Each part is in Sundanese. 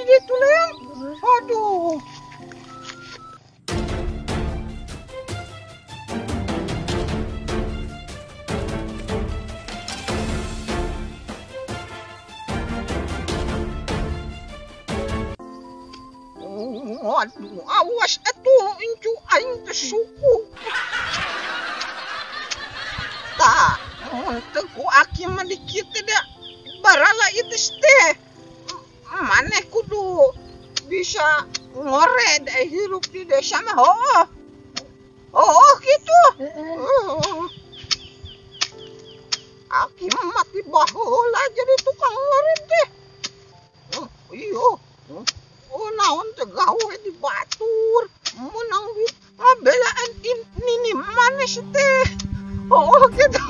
di ditu leung. Aduh. Aduh, awas atuh incu aing teh suku. Tah, mun teu ku aki mah di kieu teh da barala ieu teh. Maneh kudu bisa ngored hirup di desa mah heuh. Oh, kitu. Aki mah ti baheula jadi tukang ngored teh. Iya. Oh, naon teh gawe di batur, menang duit ngabelaan nini manis teh. Oh, gitu.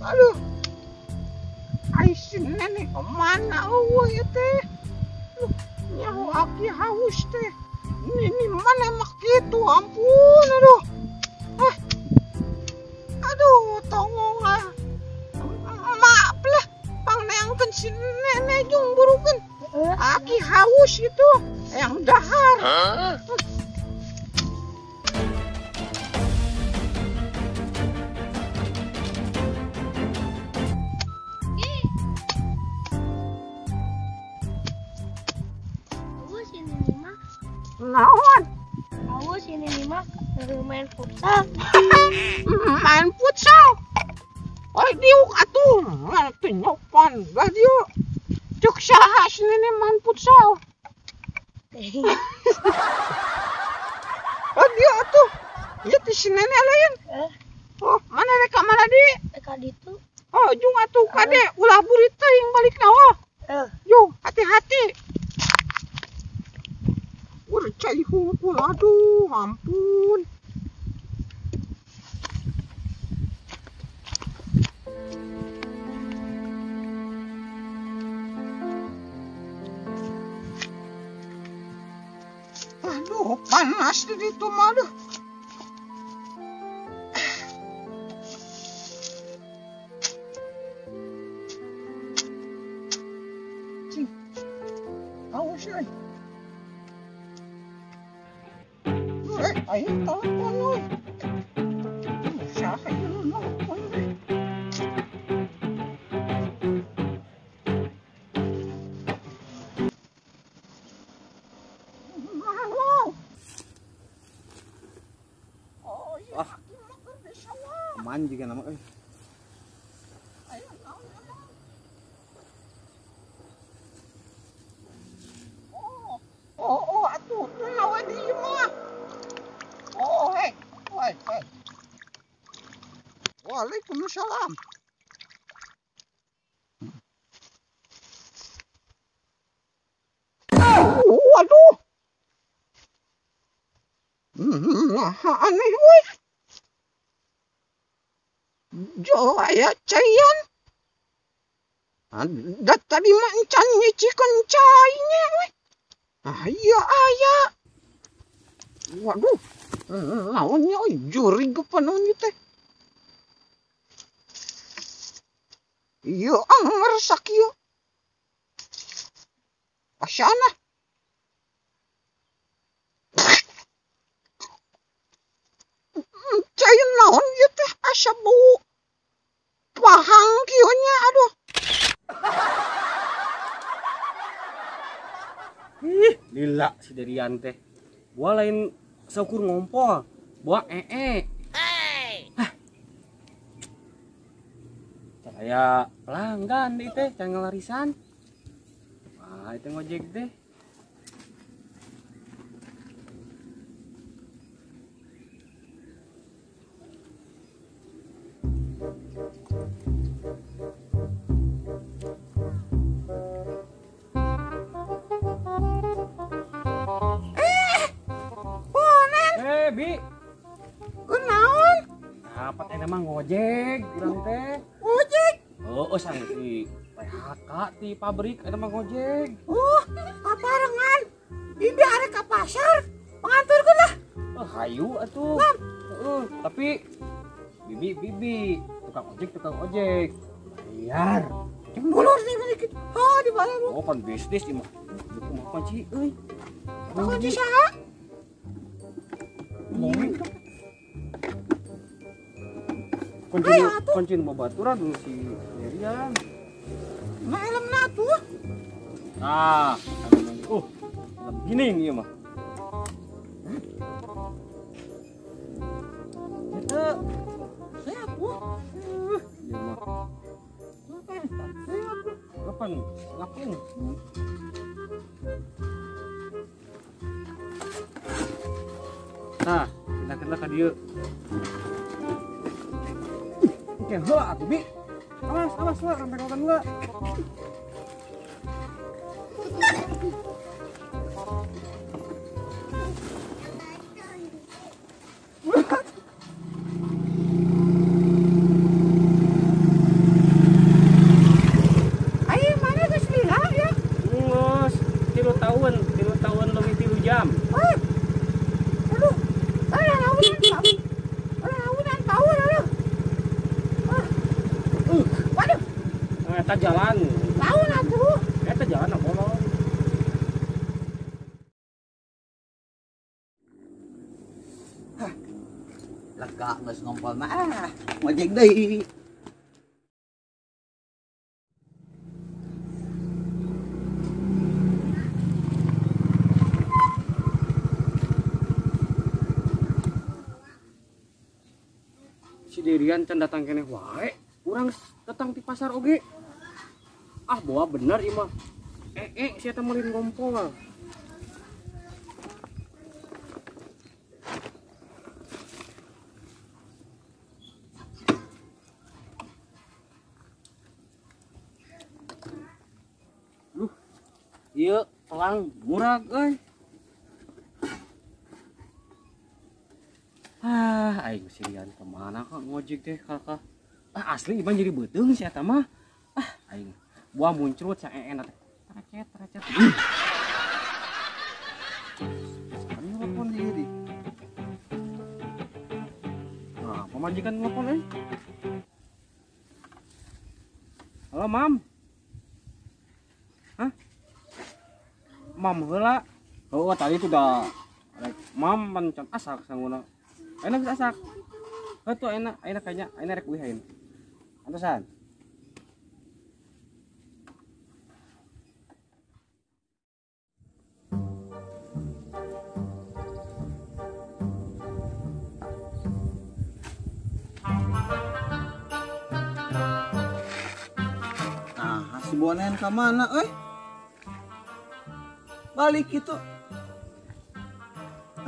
Aduh. Ai si nenek kemana eueuh ieu teh? Nyaho aki haus teh. Nini mana mah kitu, ampun aduh. Aduh, tongong ah. Maaf lah, pangneangkeun si nenek jung burukeun. Aki haus itu yang dahar. Naon? Awas ini mah main futsal. Main futsal. Oi diuk atuh, mana teu nyopan gah dieu. Cuk saha si nenek main futsal. Oh dieu atuh. Ieu teh si nenek lain. Oh, mana rek ka mana di? Rek ka ditu. Oh, jung atuh kade ulah burit teuing balikna oh. Jung, hati-hati. Cai hungkul, aduh, ampun. Aduh, panas di situ mah, aduh. Cing, awas euy. Ayo telepon euy. Siapa yang nelpon deh? Halo. Oh iya, aman juga nama euy. Ayo naon emang? Oh, oh, atuh teu nawe di ieu mah. Oh, hei, hei, hei. Waalaikumsalam. Waduh. Nah, aneh euy. Jo aya caian. Da tadi mah encan nyicikeun cainya euy. Ah, iya aya. Waduh. Naonnya euy, jurig apa naon ieu teh? Ieu anger sakieu. Asyana. Cai naon ieu teh asa bau pahang kieu nya aduh. Ih, lila si Derian teh. Gua lain seukur ngompol, buah ee. Hah. Saya pelanggan deh teh, jangan ngelarisan. Wah, itu ngojek deh. Bi. Kunaon? Apa teh nama ngojek urang teh? Ngojek? Oh, sang di PHK di pabrik eta mah ngojek. Oh, kaparengan. Bibi arek ka pasar, panganturkeun lah. Oh, hayu atuh. Heeh, tapi bibi tukang ojek. Bayar. Jeung dulur sih dikit. Oh, dibayar. Oh, pan bisnis ieu mah. Kumaha kunci euy. Kunci saha? Kunci kunci nu babaturan nu si Derian. Mah helmna atuh. Tah, helm gining ieu mah. Eta sehat wah. Ieu mah. Kapan? Ngapain? Nah, kita ka dieu. Oke, heula atuh bi. Awas, awas lah, sampai kapan heula. Ayo mana geus lila ya? Geus, 3 tahun, 3 tahun lebih 3 jam. Aduh. Aduh, tahun aduh. Waduh. Eta jalan. Tahun atuh. Eta jalan bolong. Hah. Lega geus ngompol mah ah, ngojek deui. Si Derian can datang keneh wae, urang datang di pasar oge. Ah, bawa bener ieu mah. Si eta meulin ngompol. Duh, ieu pelang murag euy. Ah, aing si Rian kemana kok ngojek teh kakak? Ah, asli iban jadi beuteung si eta mah. Ah, aing buah muncrut sa eena teh. Trecet, trecet. Kan nelpon deui. Nah, pamajikan nelpon euy. Halo, Mam. Hah? Mam heula. Oh, tadi tuh dah Mam mancan asak sanguna. Enak geus asak. Heuh tuh enak, enak kayaknya, enak rek uih ayeuna. Antosan. Nah, si Bonen ka mana euy? Balik kitu.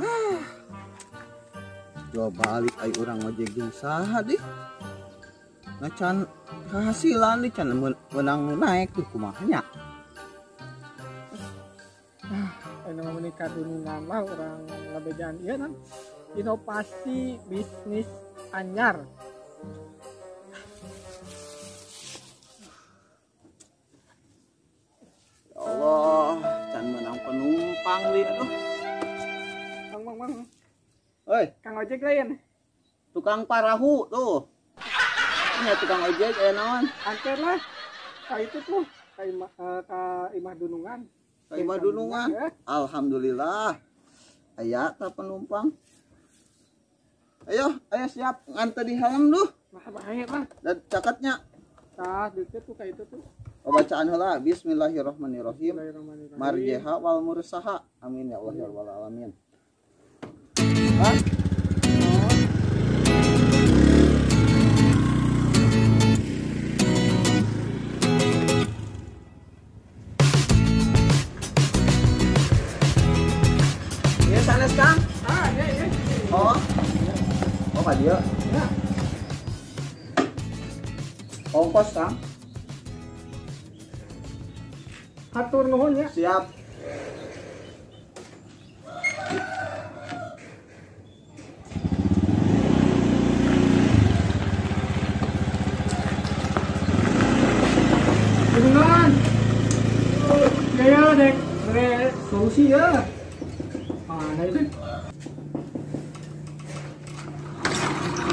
Ah. Jual balik ai urang ngojek jeung saha dih. Ngacan kehasilan di can menang nu naik tuh kumaha nya. Anu menikah dunungan mah urang ngabejaan ieu nan. Inovasi bisnis anyar. Ya Allah, can menang penumpang di aduh. Mang mang mang. Oi, Kang ojek lain. Tukang parahu tuh. Ini tukang ojek naon? Anter lah. Ka itu tuh, ka imah, ka imah dunungan. Ka imah dunungan. Ya. Alhamdulillah. Aya ta penumpang. Ayo, ayo siap nganter di helm duh. Mah bahaya mah. Dan caketnya. Tah, deket tuh ka itu tuh. Oh, bacaan heula bismillahirrahmanirrahim. Bismillahirrahmanirrahim. Marjeha wal mursaha. Amin ya Allah ya rabbal alamin. Hah? Ini sanes Kang? Ah, iya iya. Oh. Oh, Pak Dio. Ya. Ongkos Kang. Hatur nuhun ya. Siap. Dunungan. Ya ya dek, bere solusi ya. Mana itu?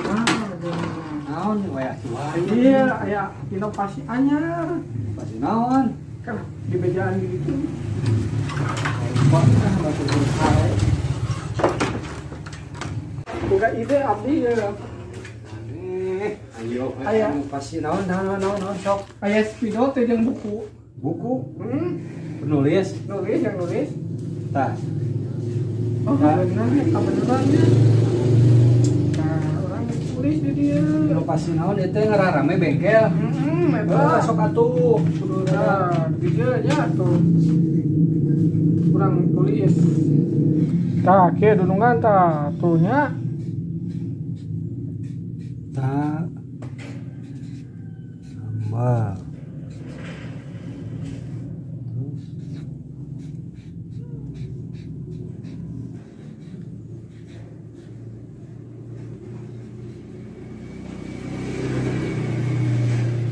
Ah, dunungan. Naon waya kiwari. Iya, aya inovasi anyar. Inovasi naon? Kan di bejaan gitu. Kok kan batu hae. Boga ide abdi ya. Aneh, ayo Aya. inovasi naon naon naon naon sok. Aya spidol teh jeung buku. Buku Hmm, penulis nulis yang nulis. tah. Oh, Nah. bener ya, kebeneran ya. Nah, orang tulis di dia. Inovasi naon ieu teh ngararame bengkel. Heeh, Heeh, eta. sok atuh. Kudu Nah, di dia nya tuh. Kurang tulis. Tah, kieu dunungan tah, tuh nya. Ta tambah. Terus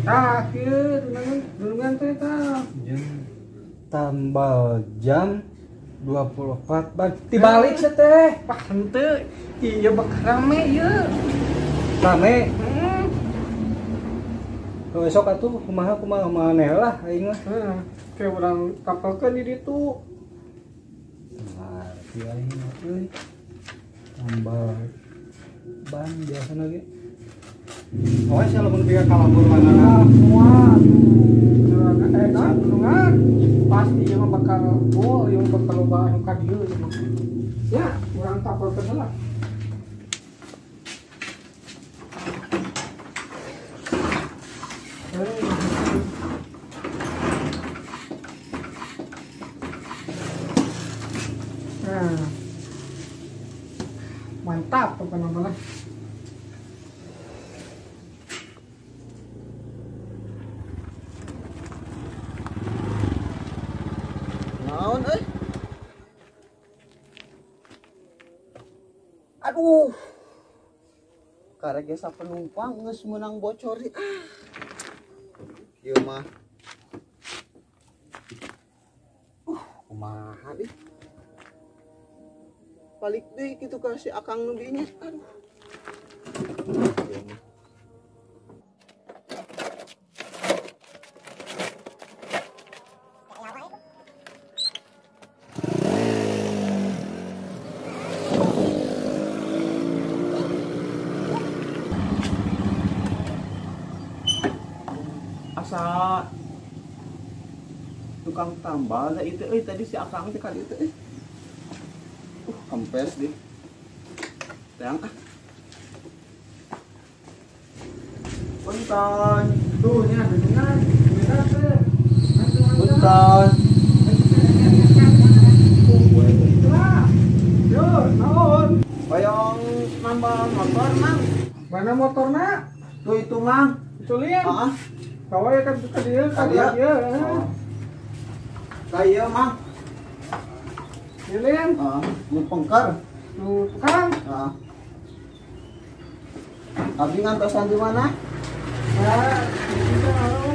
Tah, kieu dunungan dunungan teh tah. jam tambal jam 24 ban dibalik sih teh Wah, henteu. Iya bak rame ieu. rame Heeh. besok atuh kumaha kumaha maneh lah aing mah Heeh, kayak urang tapelkeun di ditu. ngerti aing mah euy tambal ban biasa lagi. Oh, saya lamun pika kalambur Ah, mana? semua tuh. Nah, dunungan pasti ieu mah bakal gol, ieu mah bakal loba anu ka dieu ieu mah. Ya, urang tapelkeun heula. Nah. Mantap pokoknya malah. Naon euy? Aduh. Karek gesa penumpang geus meunang bocor di. Ah. Ieu mah. Kumaha deh. Balik deui kitu ka si Akang nu dinya. Aduh. Ieu mah. Asa tukang tambal da itu euy tadi si Akang teh kali itu euy. Kempes deh. Teang ah. Punten. Tuh nya dunungan, bener teh. Punten. Yo, naon? Hoyong nambal motor, Mang. Mana motorna? Tuh itu, Mang. Itu lian. Heeh. Bawa ya kan ke dieu, ka Ka dieu. dieu. Oh. Ka ieu, Mang. Ieu lian. Heeh, nu pengker. Nu tukang. Heeh. Abdi ngantosan di mana? Nah,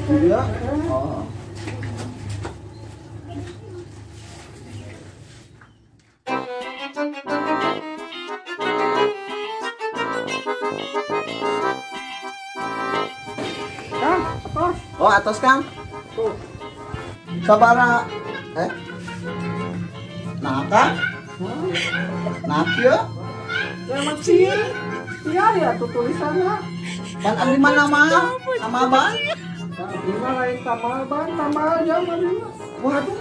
Di dieu. Oh. Kang, atos. Oh, atos, Kang. Tuh. Sabara eh. Nah, Kang. Nah, kieu. Ya masih. Iya ya tuh tulisanna. Pan abdi mana, Mang? Sama Abang? Nah, abdi mah lain tamal ban, tamal jam abdi mah. Waduh.